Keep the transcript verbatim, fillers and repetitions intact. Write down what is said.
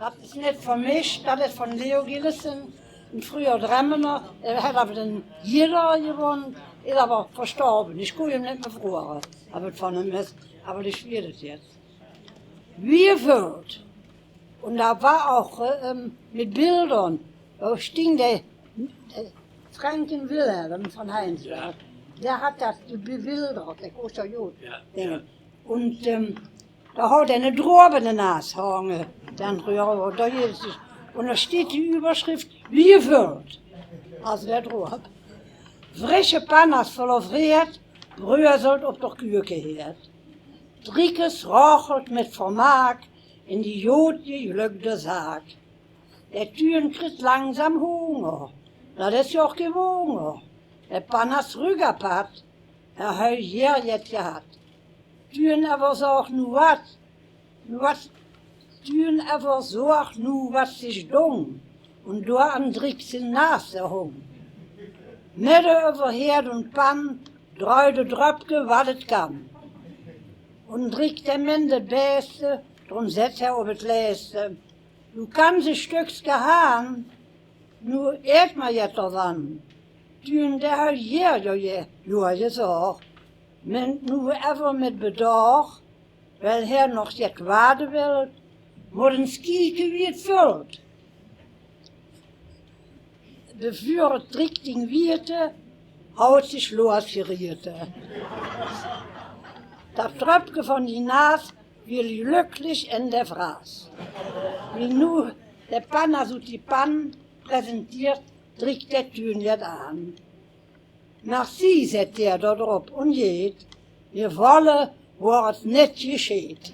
Dat is nit van mich, dat is van Leo Gillissen, 'n fröher Dremmener. Dee hèt op d'n Jidder jewónd, is awwer verstorve. Ich kós 'm nit mie vroage, of 't van 'm is, awwer ich weit 't jetz. Wie 't wööd. Un do wor ouch, äh, ähm, mit Biller, do sting de, de Franken Wilhelm von Heinz, dee hät dat bebillert, dee kós dat good. Un, ähm, do haud hä 'ne Droop in de Nas hange, d'n Röhrer, do hieet 't. Un do steiht de Üwwerschrift: Wie 't wööd. Also d'r Droop. Frische Pannas voller Fräd, bröselt op der Küke Häärd. Driekes rachelt mit Vermaak in die god jeglöckte Saak. De Tüün kritt langsam Hunger, dat is jo och kee Wunger. De Pannas rügg apatt, hä hei jeer jet jehatt. Tüün äwer sag nu wat, nu wat, Tüün äwer sag nu, wat sich dung, un do an Drick sien Nas hung. Medde över Häärd un Pann dreide Dröpke, wat et kann. Un Drick, dä meent et Beste, drum sät hä op et Leste: Nu kann se Stöckske han, nu ät mer jet dovan. Tüün, dä hei jeer jo je, jo jesag, meent nu äwer mit Bedaag, well hä noch jet wade well, mott ens kieke, wie et föllt. Bevör et Drick ding wiete, haud sich Loas jeriete. Dat Dröpke von die Nas wiel jlöcklich en de Fraß. Wie nu de Pannas ut die Pann, präsenteert Drick de Tüün jet an. Merci, sät hä do drop un jeet, mir wolle wor et nit jescheet.